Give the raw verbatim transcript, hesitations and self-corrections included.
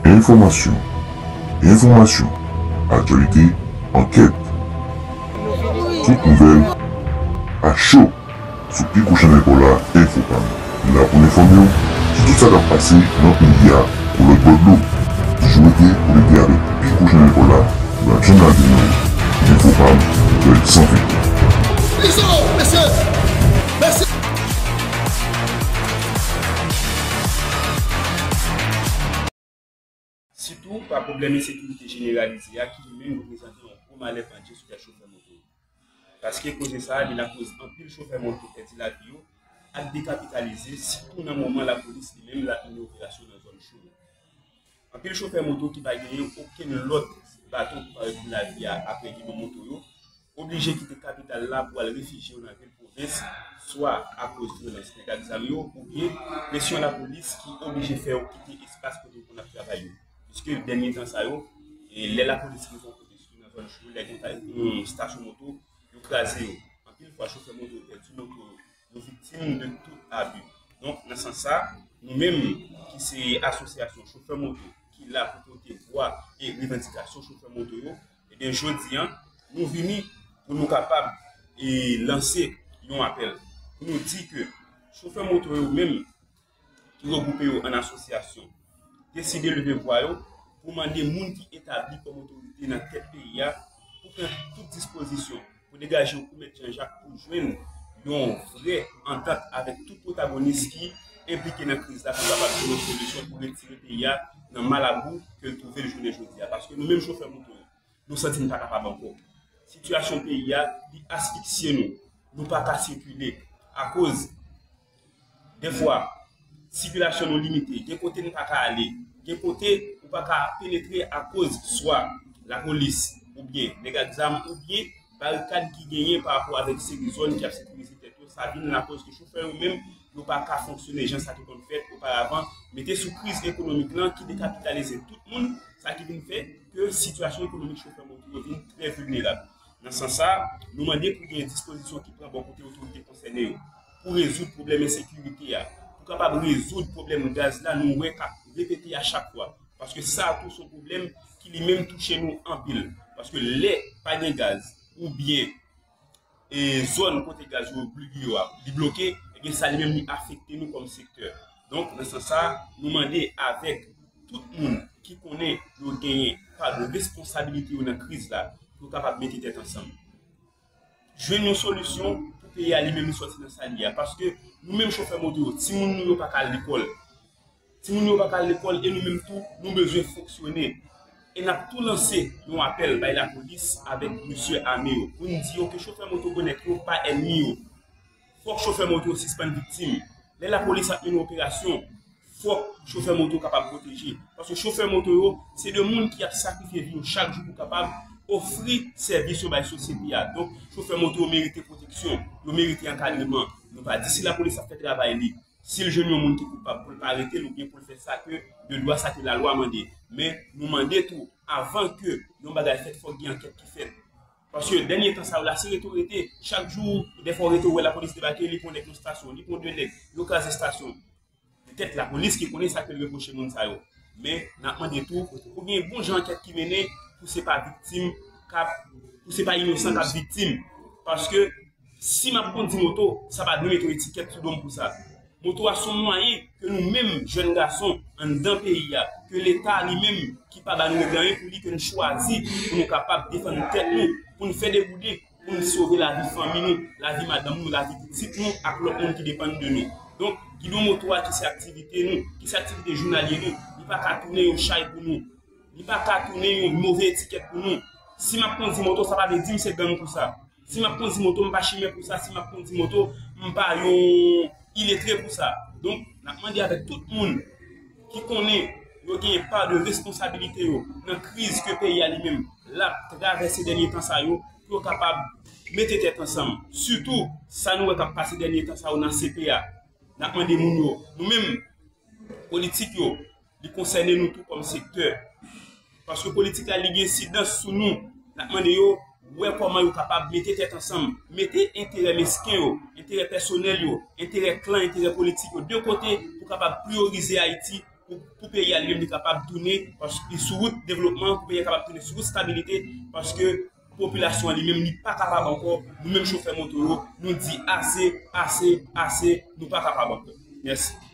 Enfòmasyon, enfòmasyon, aktyalite, ankèt. Tout nouvèl a cho sou Pi Gwo Chanèl pa w la, Enfopam. La pou n enfòme w sou tout sa k ap pase nan peyi a, ou lòt bò dlo. Toujou rete konekte avèk Pi Gwo Chanèl pa w la, Bradson Ladino, Enfopam, nouvèl san fèk. Izo, mesye! Mèsi! Sitou pa pwoblèm ensekirite jeneralize a ki li menm reprezante yon gwo malè pandje sou tèt chofè moto yo. Paske koze sa a li lakoz anpil chofè moto pèdi lavi yo ak dekapitalize, sitou nan moman lapolis li menm l ap mennen operasyon nan zòn cho yo. Anpil chofè moto ki pa genyen okenn lòt baton pou pa reprann lavi a apre gidon moto yo, oblije kite kapital la pou al refijye yo nan vil pwovens, swa akoz vyolans nèg ak zam yo, oubyen presyon lapolis ki oblije fè yo kite espas kote yo konn ap travay yo. Piske dènye tan sa yo, e lè lapolis rive yon kote, sitou nan zòn cho, lè gen yon estasyon moto, yo kraze yo. Anpil fwa, chofè moto yo pèdi moto yo, yo viktim de tout abi. Donk, nan sans sa, nou menm ki se asosyasyon chofè moto ki la pou pote vwa e revandikasyon chofè moto yo, ebyen, jodi a, nou vini pou nou kapab e lanse yon apèl pou nou di ke chofè moto yo menm ki regwoupe yo an asosyasyon, deside leve vwa yo pou mande moun ki etabli kòm otorite nan tèt peyi a pou pran tout dispozisyon pou degaje Woumèt Jan Jak pou jwenn yon vrè antant avèk tout pwotagonis ki enplike nan kriz la pou kapab jwenn yon solisyon pou retire peyi a nan malabou ke l twouve l jounen jodi a. Paske nou menm chofè moto yo, nou santi n pa kapab ankò. Sitiyasyon peyi a, li asfiksye nou. Nou pa ka sikile. Akoz, dèfwa, sikilasyon nou limite. Gen kote n pa ka ale. Gen kote ou pa ka penetre akoz swa lapolis, oubyen nèg ak zam, oubyen barikad ki genyen pa rapò avèk seri zòn ki ap sekirize tèt yo. Sa vin lakoz ke chofè yo menm, yo pa ka fonksyone jan sa te konn fèt oparavan, mete sou kriz ekonomik lan ki dekapitalize tout moun, sa ki vin fè ke sitiyasyon ekonomik chofè moto yo vin trè vilnerab. Nan sans sa, nou mande pou gen dispozisyon ki pran bò kote otorite konsène yo pou rezoud pwoblèm ensekirite a, pou kapab rezoud pwoblèm gaz la nou wè k ap repete a chak fwa. Paske sa tou se yon pwoblèm ki li menm touche nou anpil. Paske lè pa gen gaz oubyen e zòn kote gaz yo bli yo a, li bloke, ebyen sa li menm li afekte nou kòm sektè. Donk, nan sans sa, nou mande avèk tout moun ki konnen yo genyen pa de responsabilite yo nan kriz la, pou yo kapab mete tèt ansanm. Jwenn yon solisyon pou peyi a li menm li sòti nan sa li ye a. Paske nou menm chofè moto yo, timoun nou yo pa ka al lekòl. Timoun yo pa ka al lekòl e nou menm tou, nou bezwen fonksyone. E n ap tou lanse yon apèl bay lapolis avèk mesye ame yo pou n di yo ke chofè moto bonèt yo pa ènmi yo. Fòk chofè moto yo sispann viktim. Lè lapolis ap mennen operasyon, fòk chofè moto kapab pwoteje. Paske chofè moto yo, se de moun ki ap sakrifye vi yo chak jou pou kapab ofri sèvis yo bay sosyete a. Donk, chofè moto yo merite pwoteksyon, yo merite ankadreman. Nou pa di si lapolis ap fè travay li, si l jwenn yon moun ki koupab, pou l pa arete l oubyen pou l fè sa ke de dwa sa ke lalwa mande. Men, nou mande tou, avan ke yon bagay fèt, fòk gen ankèt ki fèt. Paske dènye tan sa yo la, se rete w rete. Chak jou, dèfwa w rete, w wè lapolis debake, li pran nèg nan estasyon, li pran de nèg, yo kraze estasyon. Petèt lapolis ki konnen sa ke l repwoche moun sa yo. Men, n ap mande tou, pou gen bon jan ankèt ki mennen, pou se pa viktim k ap, pou se pa inosan k ap viktim. Paske, si m ap kondi moto, sa pa dwe mete yon etikèt sou do m pou sa. Moto a se yon mwayen ke nou menm, jèn gason, anndan peyi a, ke Leta li menm, ki pa ba nou règleman pou li, ke n chwazi pou nou kapab defann tèt nou, pou n fè deboude, pou n sove lavi fanmi nou, lavi madanm nou, lavi pitit nou ak lòt moun ki depann de nou. Donk, gidon moto a ki se aktivite nou, ki se aktivite jounalye nou, li pa ka tounen yon chay pou nou. Li pa ka tounen yon move etikèt pou nou. Si m ap kondi moto, sa pa vle di m se gang pou sa. Si m ap kondi moto, m pa chimè pou sa. Si m ap kondi moto, m pa yon iletre pou sa. Donk, n ap mande avèk tout moun ki konnen yo gen pa de responsabilite yo nan kriz ke peyi a li menm l ap travèse dènye tan sa yo, pou yo kapab mete tèt ansanm. Sitou, sa nou wè k ap pase dènye tan sa yo nan C P A. N ap mande moun yo, nou menm, politik yo, li konsène nou tou kòm sektè. Paske politik la, li gen ensidans sou nou. N ap mande yo wè kòman yo kapab mete tèt ansanm, mete enterè mesken yo, enterè pèsonèl yo, enterè klan, enterè politik yo de kote pou kapab priyorize Ayiti pou, pou peyi a li menm li kapab tounen sou wout devlopman, pou peyi a kapab tounen sou wout stabilite, paske popilasyon an li menm li pa kapab ankò. Nou menm chofè moto yo, nou di ase, ase, ase, nou pa kapab ankò. Mèsi.